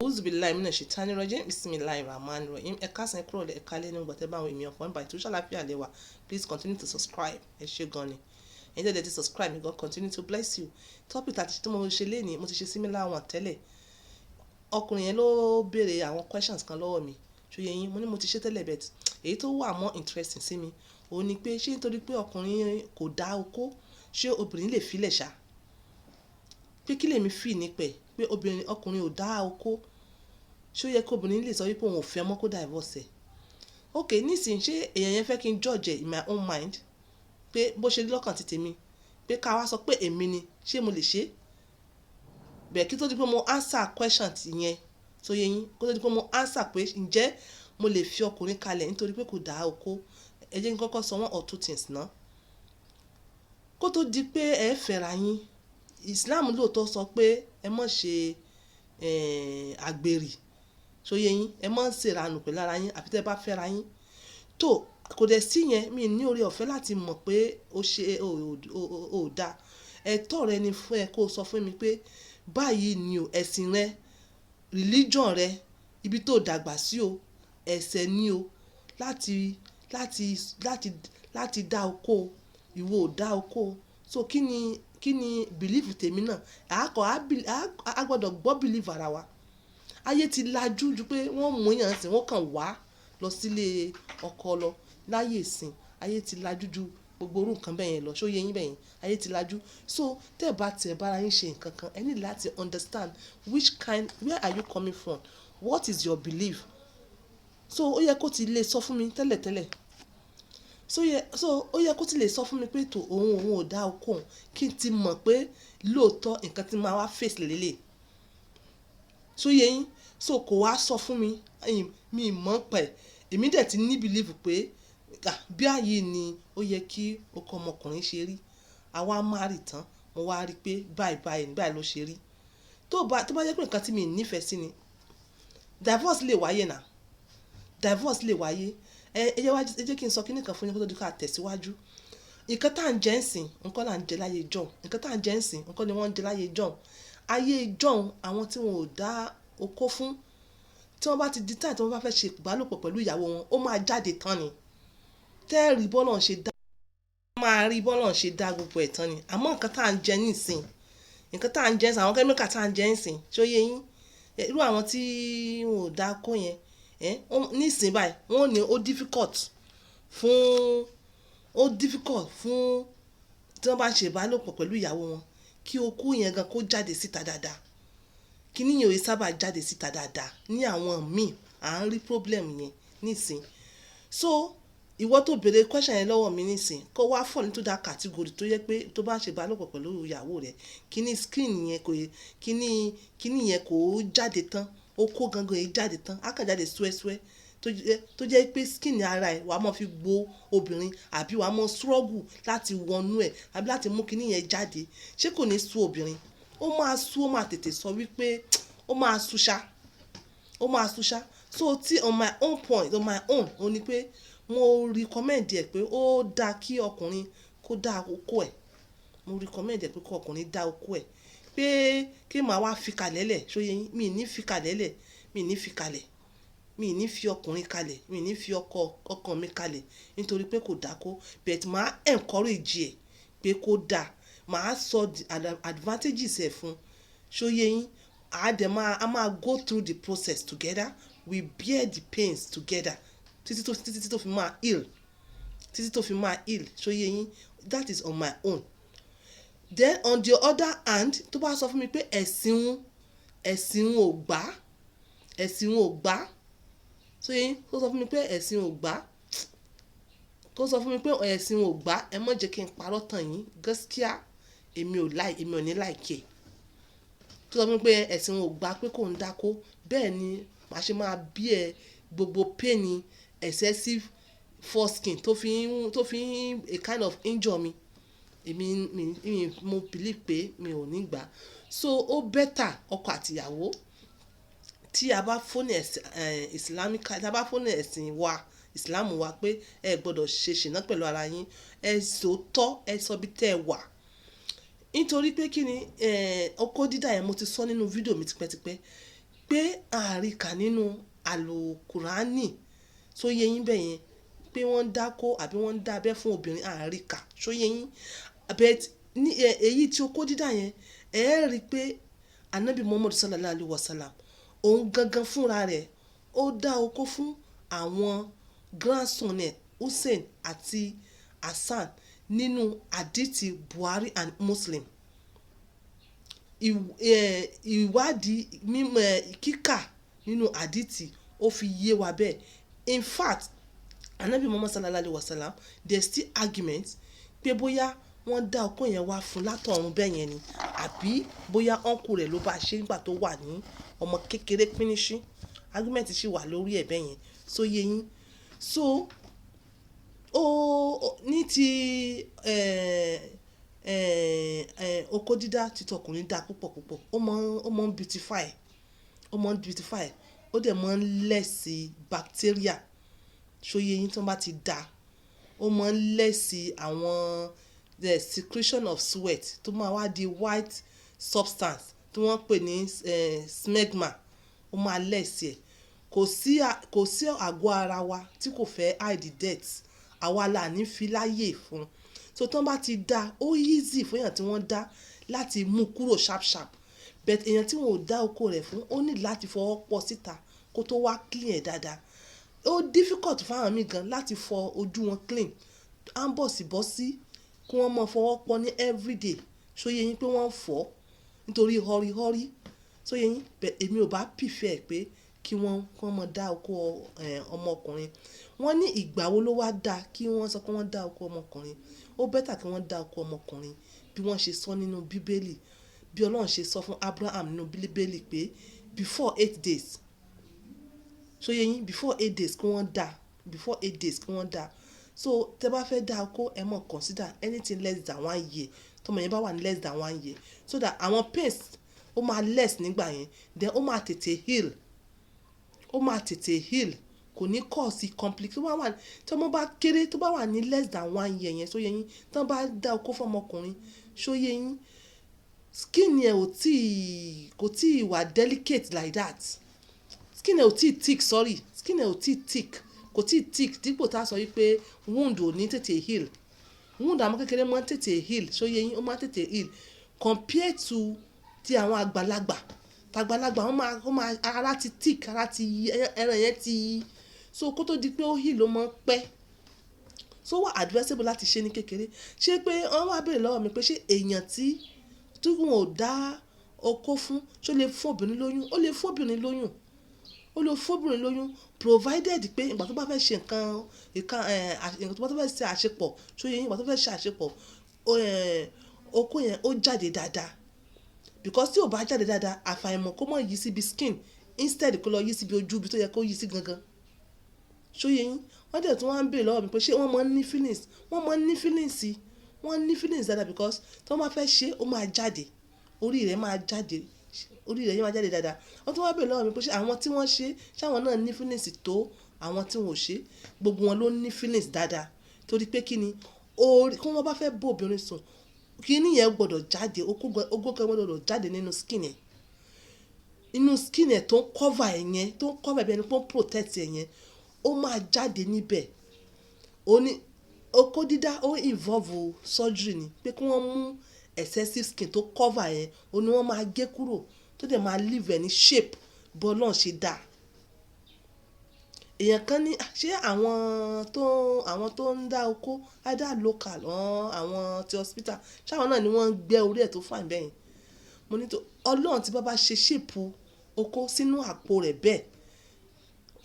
Auzubillahi minash shaitani rajim. Bismillahir rahmanir rahim. Ẹ káàsán, ẹ kúrọ̀lẹ́, ẹ káalẹ́ ní gbogbo tẹ́ bá àwọn èmi ọ̀fọ̀ nípa ètò ṣàlàáfíà lẹ́wà. Please continue to subscribe. Ẹ ṣé gan ni. Ẹ̀yin tẹ́lẹ̀ ti subscribe, God continue to bless you. Topic àti tí mo ṣe lénìí, mo ti ṣe similar one tẹ́lẹ̀. Ọkùnrin yẹn ló béèrè àwọn questions kan lọ́wọ́ mi. Ṣó yé yín? Mo ní mo ti ṣe tẹ́lẹ̀, but èyí tó wà more interesting sí mi, òun ni pé ṣé nítorí pé ọkùnrin kò dá okó, ṣé obìnrin lè fi lẹ̀ ṣá? Pé kí lèmi feel nípa ẹ̀, pé obìnrin, ọkùnrin ò dá okó, ṣé ó yẹ kí obìnrin lè sọ wípé òun ò fẹ́ mọ́, kó divorce ẹ̀? Okay, nísìnyí, ṣé èèyàn yẹn fẹ́ kí n judge in my own mind pé bó ṣe rí lọ́kàn ti tèmi, pé ká wá sọ pé èmi ni, ṣé mo lè ṣe? Bẹ́ẹ̀ kí tó di pé mo answer question ti yẹn, tó yé yín, kó tó di pé mo answer pé ǹjẹ́ mo lè fi ọkùnrin kalẹ̀ nítorí pé kò dá okó, ẹ jẹ́ kí n kọ́kọ́ sọ one or two things ná. Kó tó di pé ẹ fẹ́ra yín, Islam lóòótọ́ sọ pé ẹ má ṣe àgbèrè. Ṣó yé yín? Ẹ má ṣe ìranù pẹ̀lú ara yín àfi tí ẹ bá fẹ́ra yín. Tó kò dẹ̀ sí yẹn, mi ní oore ọ̀fẹ́ láti mọ̀ pé ó ṣe ó dá. Ẹ̀tọ́ rẹ ni fún ẹ kó sọ fún mi pé báyìí ni o, ẹ̀sìn rẹ, religion rẹ, ibi tó dàgbà sí o, ẹ̀ṣẹ̀ ni o láti dá okó, ìwọ ò dá okó. So kí ni belief tèmi náà? A kọ́, a gbọdọ̀ gbọ́ belief ara wa. Ayé ti lajú ju pé wọ́n mú èèyàn sí, wọ́n kàn wá lọ sílé ọkọ lọ láyé ìsín. Ayé ti lajú ju gbogbo irú nǹkan bẹ́ẹ̀ yẹn lọ. Ṣó yé yín bẹ́ẹ̀ yẹn? Ayé ti lajú. So tẹ́ ẹ bá ti ẹ bá ara yín ṣe nǹkan kan, ẹ ní láti understand which kind, where are you coming from, what is your belief. So ó yẹ kó ti lè sọ fún mi tẹ́lẹ̀tẹ́lẹ̀. So ó yẹ kó ti lè sọ fún mi pé tó òun ò dá okó òun, kí n ti mọ̀ pé lóòótọ́ nǹkan tí màá wá face lélẹ̀. Ṣó yé yín? So kò wá sọ fún mi, mi mọ̀ pẹ̀. Èmi dẹ̀ ti ní belief pé bí àyí ni ó yẹ kí okó ọmọkùnrin ṣe rí. A wá marry tán, mo wá rí pé báyìí báyìí báyìí ló ṣe rí. Tó bá jẹ́ pé nǹkan tí mi ní ìfẹ́ sí ni, divorce lè wáyé náà. Divorce lè wáyé. Ẹ jẹ́ kí n sọ kíní kan fún yín kó tó di ká tẹ̀síwájú. Nǹkan tí à ń jẹ ń sìn, nǹkan là ń jẹ láyé ìjọ̀ún. Nǹkan tí à ń jẹ ń sìn, nǹkan ni wọ́n ń jẹ láyé ìjọ̀ún. Ayé ìjọ̀ún, àwọn tí wọn ò dá okó fún, tí wọ́n bá ti di time tí wọ́n bá fẹ́ ṣe ìbálòpọ̀ pẹ̀lú ìyàwó wọn, ó máa jáde tán ni. Tẹ́ẹ̀rí bọ́lọ́run ṣe dá, máa rí bọ́lọ́run ṣe dá gbogbo ẹ̀ tán ni. Àmọ́ nǹkan tí à ń jẹ nísìn, nǹkan tí à ń jẹ nísìn, àwọn chemical tí à ń jẹ nísìn, ṣó yé yín? Irú àwọn tí wọn ò dá okó yẹn, nísìn báyìí, wọ́n ní ó difficult fún tí wọ́n bá ń ṣe ìbálòpọ̀ pẹ̀lú ìyàwó wọn kí okó yẹn gan kó jáde síta dáadáa. Kíní yẹn ò sábà jáde síta dáadáa ní àwọn míì, à ń rí problem yẹn nísìn. So ìwọ tó béèrè question yẹn lọ́wọ́ mi nísìn, kó wá fall into that category tó yẹ pé tó bá ń ṣe ìbálòpọ̀ pẹ̀lú ìyàwó rẹ, kíní skin yẹn kò, kíní yẹn kò jáde tán, okó gangan yìí jáde tán, á kàn jáde súẹ́súẹ́ tó jẹ́ pé skin ara ẹ̀ wàá máa fi gbo obìnrin àbí wàá máa struggle láti wọnú ẹ̀ àbí láti mú kíní yẹn jáde. Ṣé kò ní sú obìnrin? Ó máa sú, ó máa tètè sọ wípé ó máa sú ṣá, ó máa sú ṣá. So tí on my own point, on my own, ó ní pé mo recommend ẹ̀ pé ó dá kí ọkùnrin kó dá okó ẹ̀. Mo recommend ẹ̀ pé kí ọkùnrin dá okó ẹ̀, pé kí màá wá fi kalẹ̀ lẹ̀. Ṣó yé yín? Mi ní fi kalẹ̀ lẹ̀, mi ní fi kalẹ̀, mi ní fi ọkùnrin kalẹ̀, mi ní fi ọkọ mi kalẹ̀ nítorí pé kò dákó, but màá encourage ẹ̀ pé kó dá. Màá sọ the advantages ẹ̀ fún. Ṣó yé yín? A dẹ̀ máa, a máa go through the process together. We bear the pains together títí tó fi máa heal, títí tó fi máa heal. Ṣó yé yín? That is on my own. Then on the other hand, tó bá sọ fún mi pé ẹ̀sìn òun ò gbà, ẹ̀sìn òun ò gbà, ṣó yé yín? Tó sọ fún mi pé ẹ̀sìn ò gbà, tó sọ fún mi pé ẹ̀sìn ò gbà, ẹ má jẹ́ kí n parọ́ tàn yín, gaskiya èmi ò like, èmi ò ní like ẹ̀. Tó sọ fún mi pé ẹ̀sìn ò gbà pé kò ń dákó, bẹ́ẹ̀ ni màá ṣe máa bear gbogbo pain excessive foreskin tó fi ń a kind of injure mi. Èmi, mi, mo believe pé mi ò ní gbà. So ó better ọkọ àti ìyàwó tí a bá follow ẹ̀sìn, Islamic, tí a bá follow ẹ̀sìn wa, Islam wa, pé ẹ gbọdọ̀ ṣe ṣìnà pẹ̀lú ara yín, ẹ sòótọ́, ẹ sọ bí tẹ́ ẹ wà. Nítorí pé kí ni, okó dídá yẹn, mo ti sọ nínú fídíò mi tipẹ́tipẹ́ pé Pé àríkà nínú àlùkùránì tó yé yín bẹ́ẹ̀ yẹn pé wọ́n ń dákó àbí wọ́n ń dá abẹ́ fún obìnrin, àríkà tó yé yín. But ní èyí tí okó dídá yẹn, ẹ rí i pé Ànábì Muhammad sallallahu alaihi wasallam, òun gangan fúnra rẹ̀, ó dá okó fún àwọn grandson ẹ̀ Hussein àti Hassan nínú hadith Buhari and Muslim. Ìwádìí mímọ̀ kíkà nínú hadith ó fi yé wa bẹ́ẹ̀. In fact, Ànábì Muhammad sallallahu alaihi wasallam, there still argument pé bóyá wọ́n dá okó yẹn wá fún látọ̀run bẹ́ẹ̀ yẹn ni, àbí bóyá uncle rẹ̀ ló bá ṣe nígbà tó wà ní ọmọ kékeré píníṣín. Argument sì wà lórí ẹ̀ bẹ́ẹ̀ yẹn. So yé yín. So ó ní ti okó dídá tí tọkùnrin dá púpọ̀ púpọ̀. Ó mọ̀ ń beautify, ó mọ̀ ń beautify, ó dẹ̀ mọ̀ ń less bacteria. Ṣó yé yín? Tí wọ́n bá ti dá, ó mọ̀ ń less àwọn the secretion of sweat tó máa wá di white substance tí wọ́n ń pè ní smegma. Ó máa less ẹ̀. Kò sí àgọ́ ara wa tí kò fẹ́ hide dirt. Àwa là ní fi láyè fún. So tí wọ́n bá ti dá, ó easy fún èèyàn tí wọ́n dá láti mú kúrò sharp sharp. But èèyàn tí wọ́n ò dá okó rẹ̀ fún, ó need láti fọwọ́ pọ̀ síta kó tó wá clean ẹ̀ dáadáa. Ó difficult fún àwọn mìíràn gan láti fọ ojú wọn clean. Á ń bọ̀ sí kí wọ́n má fọwọ́ pọ̀ ní everyday. Ṣó yé yín pé wọ́n ń fọ̀ nítorí họrí-họrí? Ṣó yé yín? But èmi ò bá prefer pé kí wọ́n má dá okó ọmọkùnrin. Wọ́n ní ìgbà wo ló wá dá kí wọ́n sọ pé wọ́n dá okó ọmọkùnrin? Ó better kí wọ́n dá okó ọmọkùnrin bí wọ́n ṣe sọ nínú bíbélì, bí Ọlọ́run ṣe sọ fún Abraham nínú bíbélì pé before 8 days. Ṣó yé yín? Before 8 days kí wọ́n dá, before 8 days kí wọ́n dá. So tẹ bá fẹ́ dá okó, ẹ mọ̀ consider anything less than one year. Tí ọmọ yẹn bá wà ní less than one year, so that àwọn pains ó máa less nígbà yẹn, then ó máa tètè heal, ó máa tètè heal, kò ní cause complication. Wà tí ọmọ bá kéré, tó bá wà ní less than one year yẹn, ṣó yé yín? Tí wọ́n bá dá okó fún ọmọkùnrin, ṣó yé yín? Skin yẹn ò tí, kò tí wà delicate like that. Skin ẹ̀ ò tí thick, sorry, skin ẹ̀ ò tí thick, kò tí thick dípò tá a sọ wípé wound ò ní tètè heal. Wound àwọn kékeré máa ń tètè heal, ṣó yé yín? Ó máa ń tètè heal compared to ti àwọn àgbàlagbà. Tàgbàlagbà wọ́n máa ara ti thick, ara ti yí, ẹran yẹn ti yí. So kó tó di pé ó heal, ó máa ń pẹ́. So wà advisable láti ṣe ní kékeré. Ṣé pé wọ́n wá béèrè lọ́wọ́ mi pé ṣé èèyàn tí wọn ò dá okó fún, ṣé ó lè fún obìnrin lóyún? Ó lè fún obìnrin lóyún. Ó lè fún obìnrin lóyún provided pé ìgbà tó bá fẹ́ ṣe nǹkan, nǹkan, ìgbà tó bá fẹ́ ṣe àṣepọ̀, ṣó yé yín? Ìgbà tó fẹ́ ṣe àṣepọ̀, okó yẹn ó jáde dáadáa. Because tí ò bá jáde dáadáa, àfàìmọ̀ kó má yí síbi skin instead kó lọ yí síbi ojú ibi tó yẹ kó yí sí gangan. Ṣó yé yín? Wọ́n dẹ̀ tún wá ń béèrè lọ́wọ́ mi pé ṣé wọ́n máa ń ní feelings? Wọ́n máa ń ní feelings sí. Wọ́n ní feelings dáadáa because tí wọ́n bá fẹ́ ṣe, ó máa jáde. Orí rẹ̀ máa jáde. Orí rẹ̀ yẹn máa jáde dáadáa. Wọ́n tún wá béèrè lọ́wọ́ mi pé ṣé àwọn tí wọ́n ṣe, ṣé àwọn náà ní feelings tó àwọn tí wọn ò ṣe? Gbogbo wọn ló ní feelings dáadáa. Torí pé kí ni? Orí, kí wọ́n bá fẹ́ bá obìnrin sùn, kíní yẹn gbọdọ̀ jáde, okó kan gbọdọ̀ jáde nínú skin ẹ̀. Inú skin ẹ̀ tó ń cover ẹ̀ yẹn, tó ń cover ẹ̀ bí ẹni pé ó ń protect ẹ̀ yẹn, ó máa jáde níbẹ̀. Ó ní okó dídá ó involve surgery ni pé kí wọ́n mú excessive skin tó cover yẹn, òun ní wọ́n máa gé kúrò tó dẹ̀ máa leave ẹ ní shape bí Ọlọ́run ṣe dá. Èèyàn kan ní, ṣé àwọn tó ń dá okó either local or àwọn tí hospital, ṣé àwọn náà ni wọ́n ń gbẹ́ orí ẹ̀ tó fine bẹ́ẹ̀ yẹn? Mo ní tó Ọlọ́run tí bá ṣe shape okó sínú àpò rẹ̀ bẹ́ẹ̀,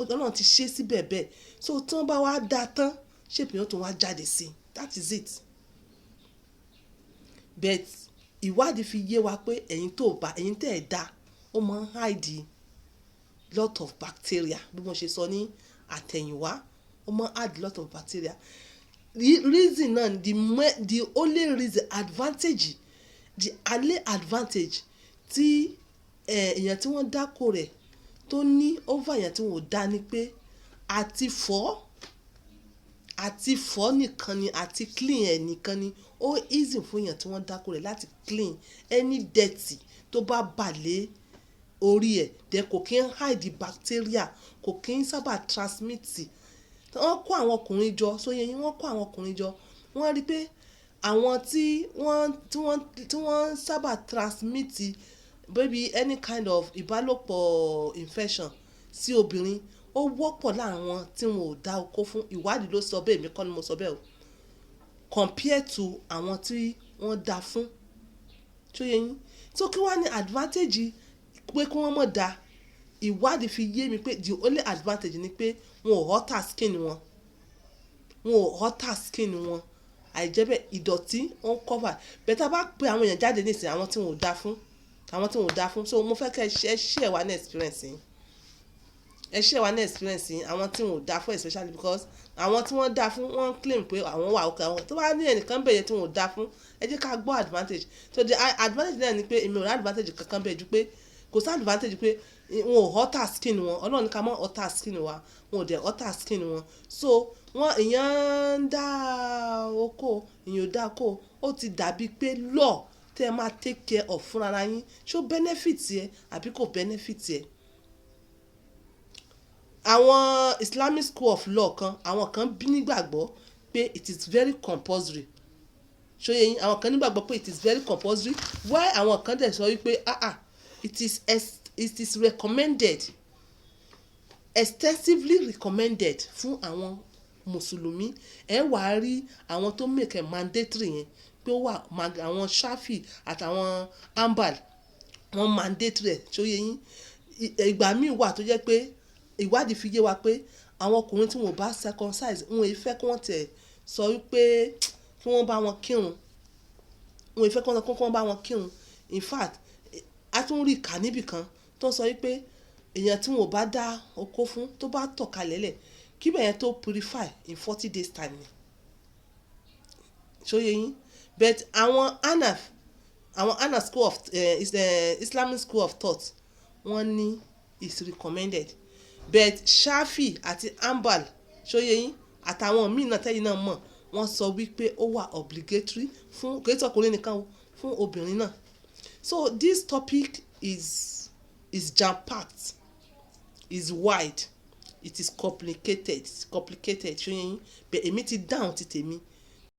Ọlọ́run ti ṣe síbẹ̀ bẹ́ẹ̀. So tí wọ́n bá wá dá tán, shape yẹn ó tún wá jáde sí. That is it. But ìwádìí fi yé wa pé ẹ̀yin tó bá, ẹ̀yin tí ẹ̀ dá, ó máa ń hide lot of bacteria bí mo ṣe sọ ní àtẹ̀yìnwá, ó máa ń hide lot of bacteria. Reason náà, the only reason, advantage, the only advantage tí èèyàn tí wọ́n dákó rẹ̀ tó ní over èèyàn tí wọ́n ò dá ni pé àti fọ́ nìkan ni, àti clean ẹ̀ nìkan ni. Ó easy fún èèyàn tí wọ́n dákó rẹ̀ láti clean any dirty tó bá bà lé. Orí ẹ̀ dẹ̀ kò kí ń hide bacteria, kò kí ń sábà transmit. Wọ́n kó àwọn ọkùnrin jọ, ṣó yé yín, wọ́n kó àwọn ọkùnrin jọ. Wọ́n rí pé àwọn tí wọ́n sábà transmit maybe any kind of ìbálòpọ̀ infection sí obìnrin, ó wọ́pọ̀ láàrin wọn tí wọn ò dá okó fún. Ìwádìí ló sọ bẹ́ẹ̀, èmi kọ́ ni mo sọ bẹ́ẹ̀ o. Compare to àwọn tí wọ́n dá fún. Ṣó yé yín? So kí wá ní advantage pé kí wọ́n má dá? Ìwádìí fi yé mi pé the only advantage ni pé wọn ò alter skin wọn. Wọn ò alter skin wọn. Àìjẹ́bẹ̀, ìdọ̀tí ó ń cover. But tá bá pe àwọn èèyàn jáde nísìnyí, àwọn tí wọn ò dá fún, àwọn tí wọn ò dá fún. So mo fẹ́ kí ẹ share wa ní experience yín. Ẹ share wa ní experience yín, àwọn tí wọn ò dá fún especially, because àwọn tí wọ́n dá fún, wọ́n claim pé àwọn wà okay. Àwọn tó bá ní ẹnìkan bẹ̀yẹn tí wọn ò dá fún, ẹ jẹ́ ká gbọ́ advantage. So the advantage náà ni pé èmi ò rí advantage kankan bẹ́ẹ̀ ju pé kò sí advantage pé wọn ò alter skin wọn. Ọlọ́run ní ká má alter skin wa, wọn ò dẹ̀ alter skin wọn. So wọ́n, èèyàn ń dá okó, èèyàn ò dá okó, ó ti dàbí pé law tí ẹ máa take care of fúnra ara yín. Ṣó benefit ẹ àbí kò benefit ẹ? Àwọn Islamic School of Law kan, àwọn kan bí nígbàgbọ́ pé it is very compulsory. Ṣó yé yín? Àwọn kan nígbàgbọ́ pé it is very compulsory, while àwọn kan dẹ̀ sọ wípé, ah ah, it is recommended, extensively recommended fún àwọn mùsùlùmí. Ẹ wà á rí àwọn tó make it mandatory yẹn pé ó wà, àwọn Shafi àtàwọn Hanbal, wọ́n mandatory ẹ̀. Ṣó yé yín? Ìgbà míì wà tó jẹ́ pé ìwádìí fi yé wa pé àwọn ọkùnrin tí wọn ò bá circumcise, wọn ò fẹ́ kí wọ́n tẹ̀ sọ wípé kí wọ́n bá wọn kírun. Wọn ò fẹ́ kí wọ́n bá wọn kírun. In fact, a tún rí ìkà níbì kan tó sọ wípé èèyàn tí wọn ò bá dá okó fún, tó bá tọ̀ kalẹ̀ lẹ̀, kí bẹ́ẹ̀ yẹn tó purify, in 40 days time ni. Ṣó yé yín? But àwọn Hanaf school of Islamic school of thought, wọ́n ní is recommended, but Shafi àti Hanbal, ṣó yé yín, àtàwọn míì náà tẹ́yìn náà mọ̀, wọ́n sọ wípé ó wà obligatory fún, kò í sọkùnrin nìkan o, fún obìnrin náà. So this topic is jam-packed, is wide, it is complicated, complicated. Ṣó yé yín? But èmi ti dáhùn ti tèmi.